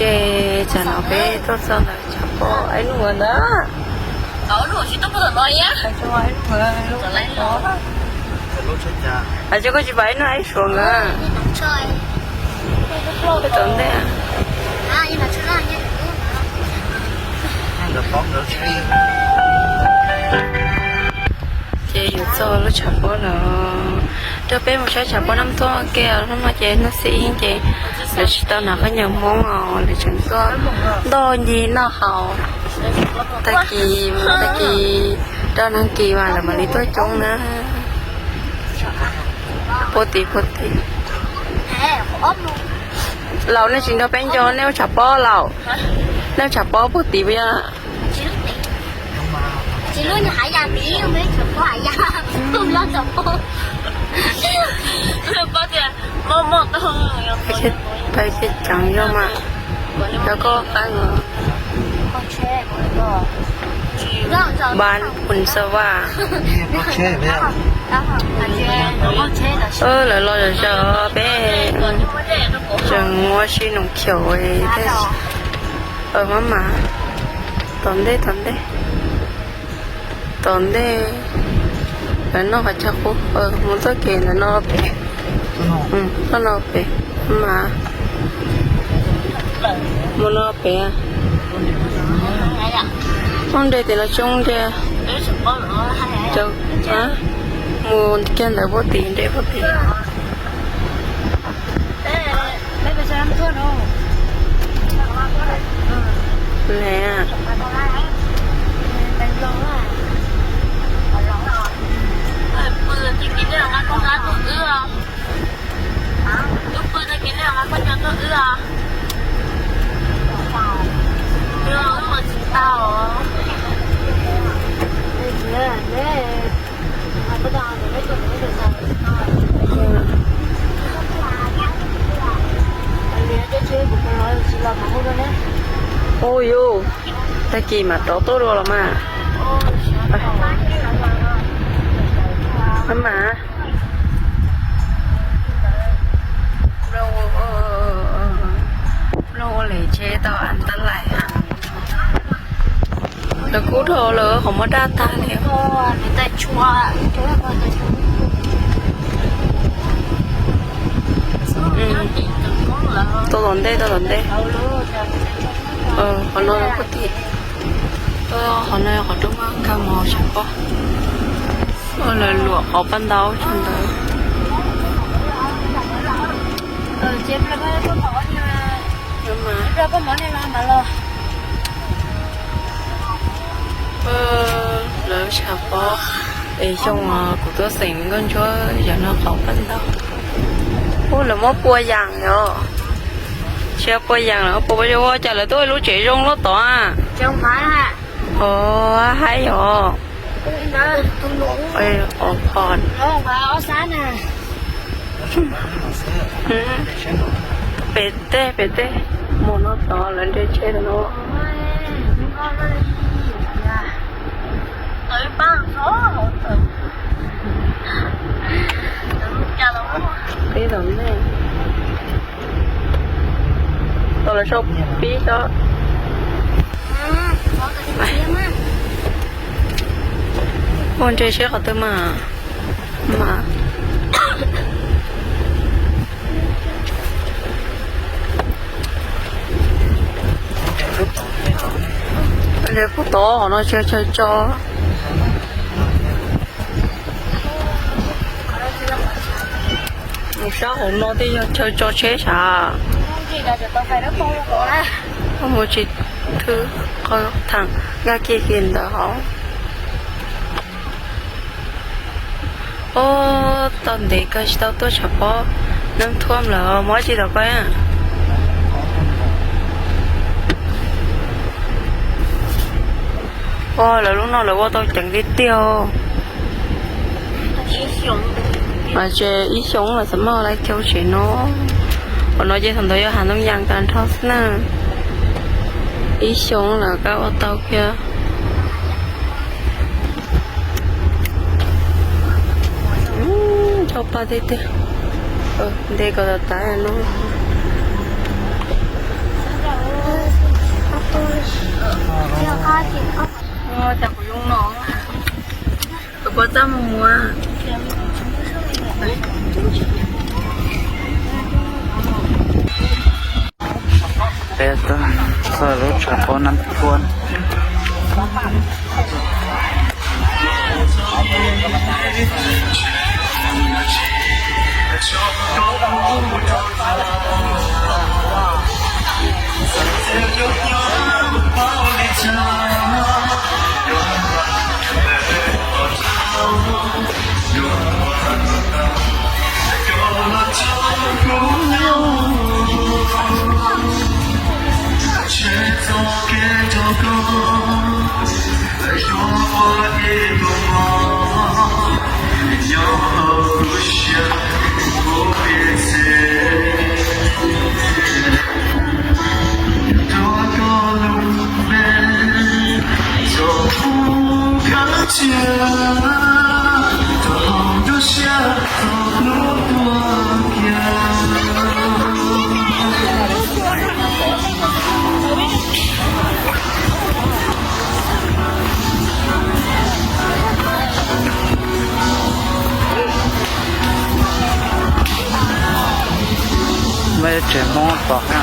Ces tsam no peb tuaj txog ntawm tshav pob Aib Nub ntawd. Ces koj tsis pom Aib Nub Aib Suav nkawd tom ntej. Ces yuav txog lub tshav pob lawm, rau peb mus saib tshav pob Nab Thuab ua ke. Hnub no ces hnub xiab ib ces lawv tsis tau hnav khaub ncaws Hmoob os, lawv tseem tuaj ntoj ncig noj haus. Tag kis, tag kis rau nag kis mas lawv mam li tuaj coob na. Puag tim, puag tim. Laus, nej tsis nrog peb nco nej ua tshav pob laus. Nej ua tshav pob puag tim puas yog? Pais kev ceev yog mas, yog koj qeeb. Ban Phun Xa Vaj. Lawv los zom zaws peb tseem ua si noo khiaum thiab. Maj mam, tom ntej, tom ntej, tom ntej, lawv noj qhov chaw qub, mus txoj kev ntawm no pem, txoj no pem, maj mam, mus no pem. Ub, nres tim no tsoob nres. Mus kiag ntawd puag tim, nres puag tim. Ub yus, tag kis mam rov tuaj dua los mas. Maj mam, nplooj ua lem tsheb tau an tab lais. Lawv kub dhau lawm, qhov muag daj tag li. Tau tom ntej, tau tom ntej. Qhov no, qhov no yog qhov rooj vag nkag mus saum pob. Lawv luam qhov paj ntaub tso ntawd. Lawv sav pob es xyoo kuv tuaj xeem nkauj ntsuab yog no qhov paj ntaub. Ub, lawv muab pua yas yom. Tsis yog pua yas, lawv pua paj zog ua cas lawv tuaj lub tsev zoo luaj tod. Os, haib yom. Pem tej, pem tej, mus no tod lawv nres tsheb no. Peb los ne, tau lawv sau pib tod. Ua nres seb qhov twg mas, mas nres puag tod, qhov no chaw chaw tso. Mus sab hauv no tej yog chaw tso tsheb sav. Mus tsis thwb qhov thaam nkag kiag kiag ntawd hauv. Ob, tau ntev kawg tsis tau tuaj tshav pob, neeb thuam lawm, muab tsis tau koj. Ua lawv lub no lawv ua tau ceev tiag tiag. Mas tseem ib xyoos los txawm muaj lawv caug tsev no. Qhov no ces thaum ntawd yog hav ntoo yas tas nrho xwb na. Ib xyoos lawm koj ua tau kiag. Tshaj paj tiag tiag. Nte kom tas tas no. Cas kuv zoo no. Kuv puas txaj muag muag. Peb tuaj txog lub tshav pob Nab Thuab. Muaj ib tsev Hmoob pom na.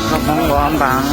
Koj Hmoob ua npas.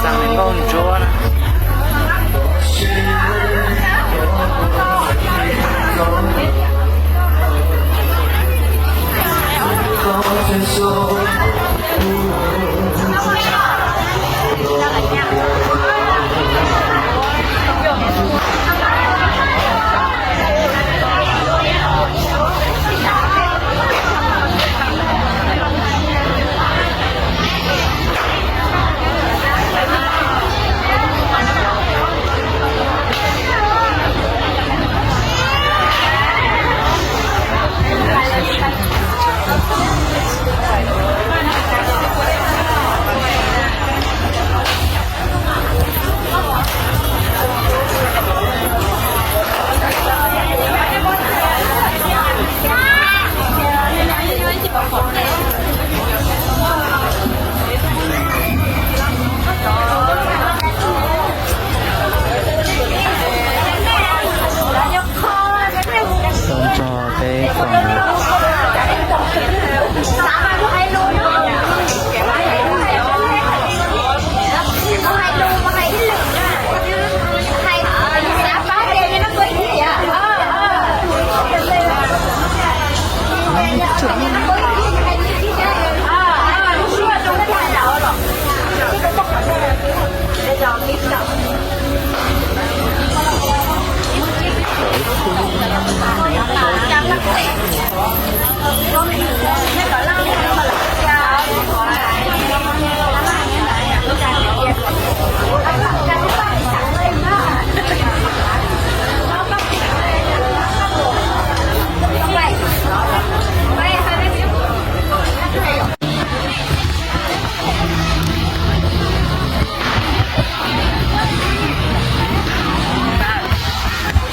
Xeev Nkauj Ntsuab na. Tau nrog peb koom.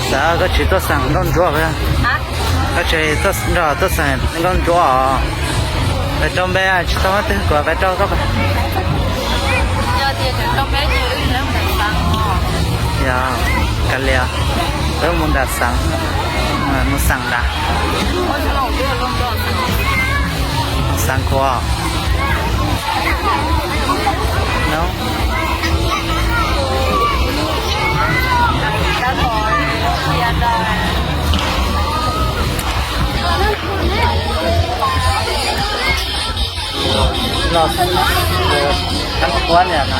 Xav koj tsis tuaj xeem Nkauj Ntsuab, koj tsis nrog tuaj xeem Nkauj Ntsuab os. Pais rau npe tsis tau, twb kom pais rau koj. Yog, kav liam, peb mus nram xeev, mus xeem nram, xeem khuav. Los, tab kuab niam na.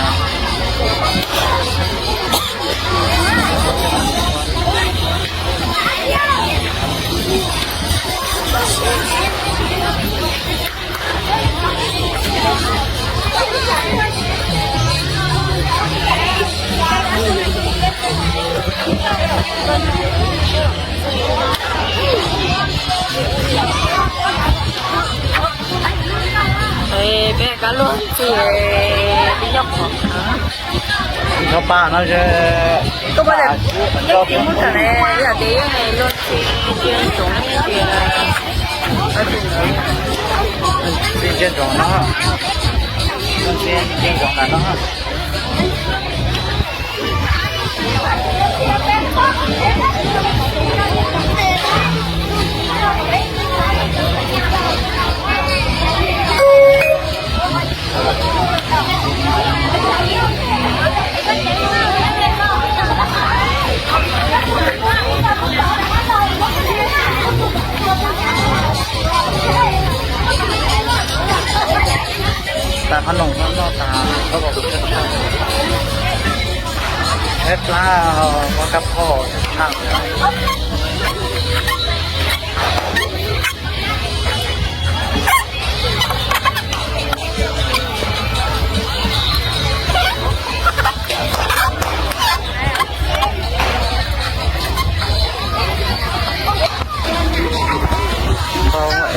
Peb kab luaj txiv, peb nyob qhov, nyob pab no es, koj pab tias yeej tsis muaj tam ne, yam tias yeej luag txiv ntsia ntsoov tias, txiv ntsia ntsoov no, txiv ntsia ntsoov ntawm no. Tas qhov no noj tas, peb plab, muab kab phoj na.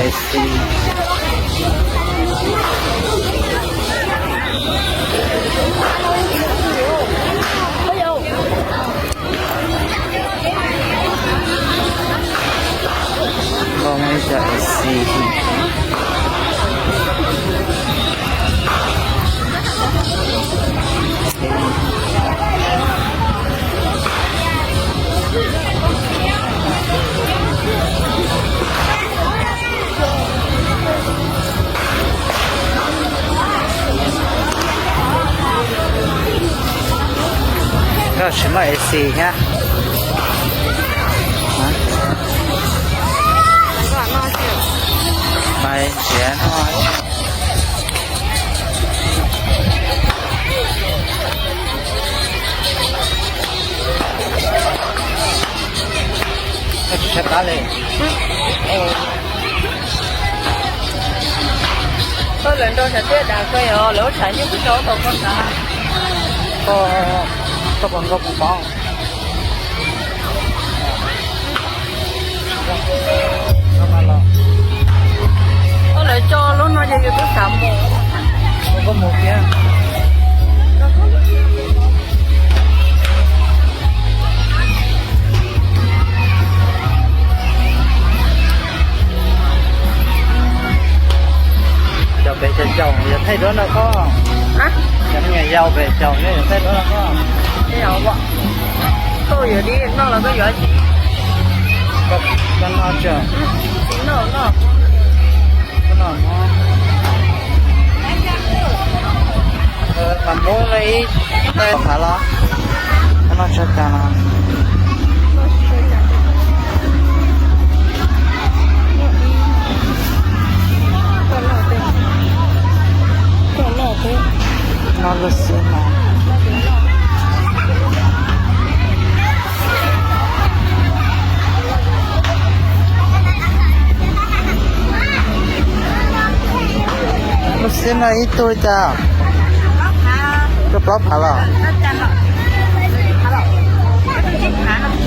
Ej, koj muaj ib co A C. Koj tsis muaj A C thiab. Pais nrhiav no. Koj tsis tshaib plab li. Koj lawv nrog xyov tias dag koj yog lawv ua tshav ntuj kuj tso tau koj ntag. Koj, koj puas nkauj puas poob? Koj lawv tso lub no ces yus twb xav mus. Koj mus thiab. Caum pem caum caum yog thaij duab nrog koj. Cov me nyuam yaus pem caum yog thaij duab nrog koj. Koj yuav dib noj los koj yuav tsis? Koj noj tso. Tsis noj, noj. Koj noj mov. Pas muab ib tag phav los. Koj noj tso cas no. Noj lub xib no. Lub xib no ib tug li cas? Rau plaub phav los?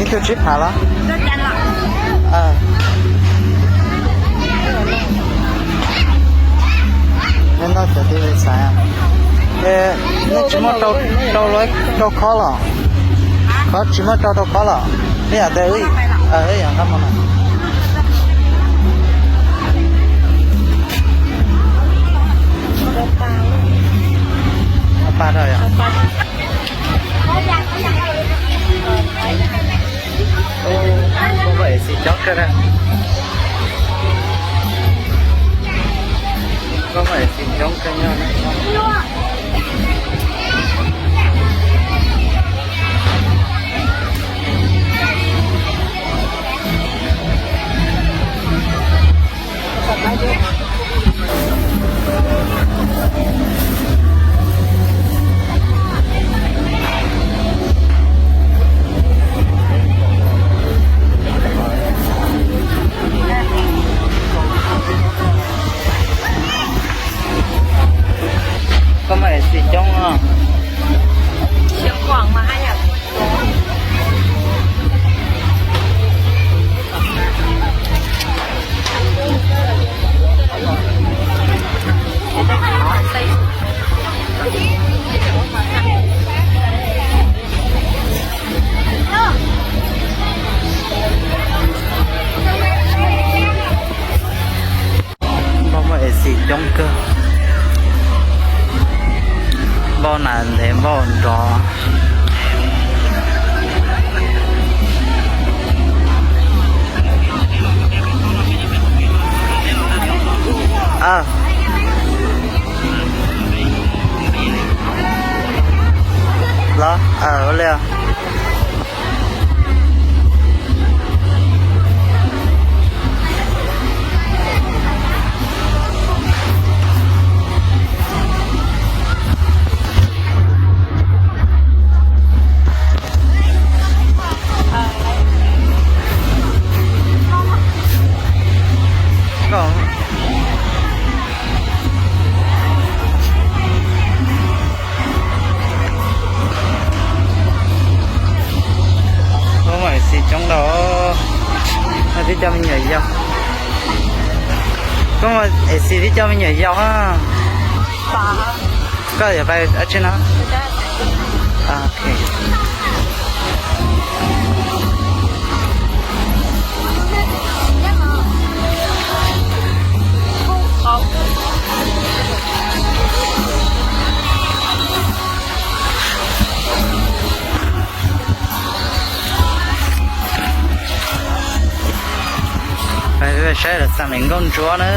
Ib tug tsib phav los? Nej noj cov tib li xaiv. Nej tsis muaj rau, rau khob los? Khob tsis muaj rau, rau khob los? Ib yam tes wb, wb yam nqab mus na. Pas rau yom. Koj muaj A C coob kawg na. Koj muaj A C coob kawg nyob na. Koj muaj A C coob os. Npauj muaj A C coob kawg. Npauj nas ntev npauj nrov. Los, ua li os. Ua mas xis coob dau, no twb cov me nyuam yaus. Koj ua es xis thiab coj me nyuam yaus a? Koj yuav pais dab tsi no? Ok. Saib lawv xa me nkauj ntsuab na.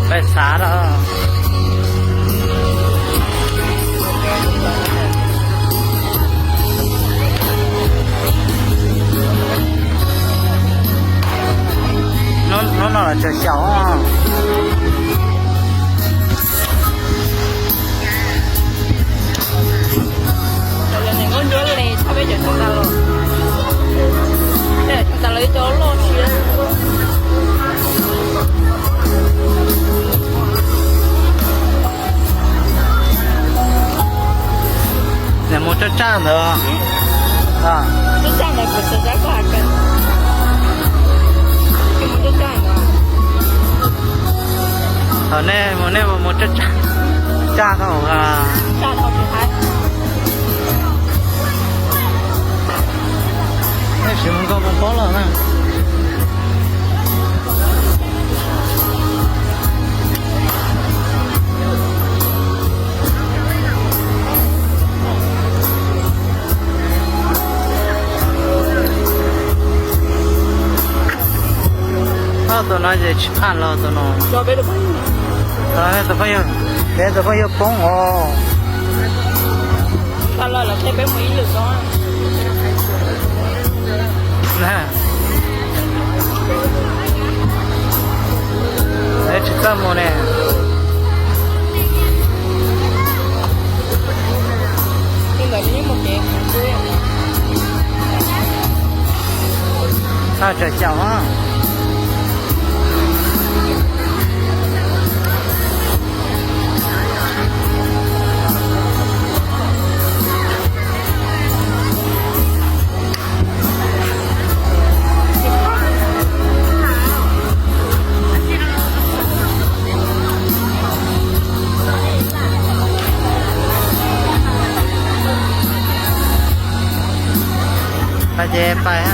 Peb xav lawm. Hnub no los tsaus xyaum. Cov niam nkauj ntsuab li thaj peb cov tsis tas los, tsis tas los ib co loj siab. Nws mus tsaj tsaj ntawd. Tsaj tsaj ntawd kuv xav sab koj hais tias mus tsaj tsaj ntawd. Thaum nej mus nej mus mus tsaj tsaj, tsaj tau, tsaj tau tsis haib. Nej sim mus nkaus mus pob los na. Tus no ces tsis phaj los tus no. Tus phooj ywg, tus phooj ywg poob os. Tsis txawj mus ne. Txhaj tsaus xyaum. Pais ces pais.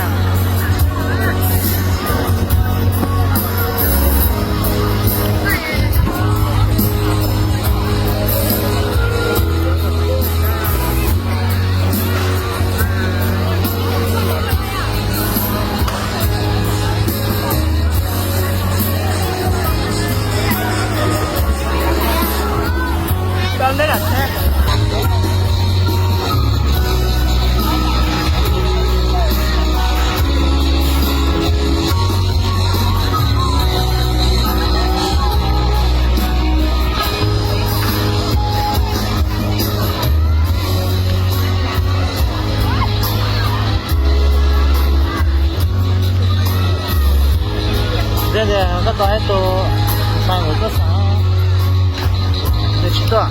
Yog tias koj tau ib tug mas kuv tuaj xav, nws tsis tuaj.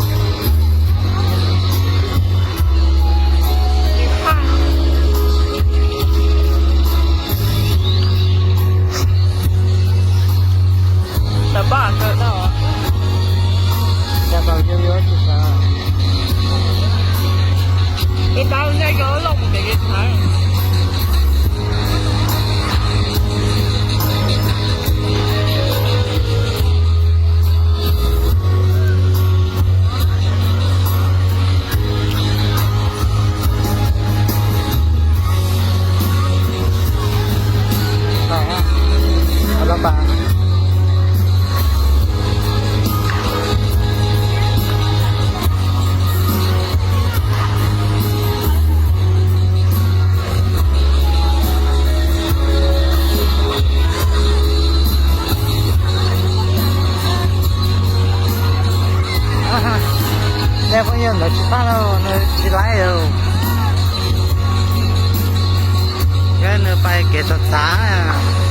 Pais kev txhav txhav.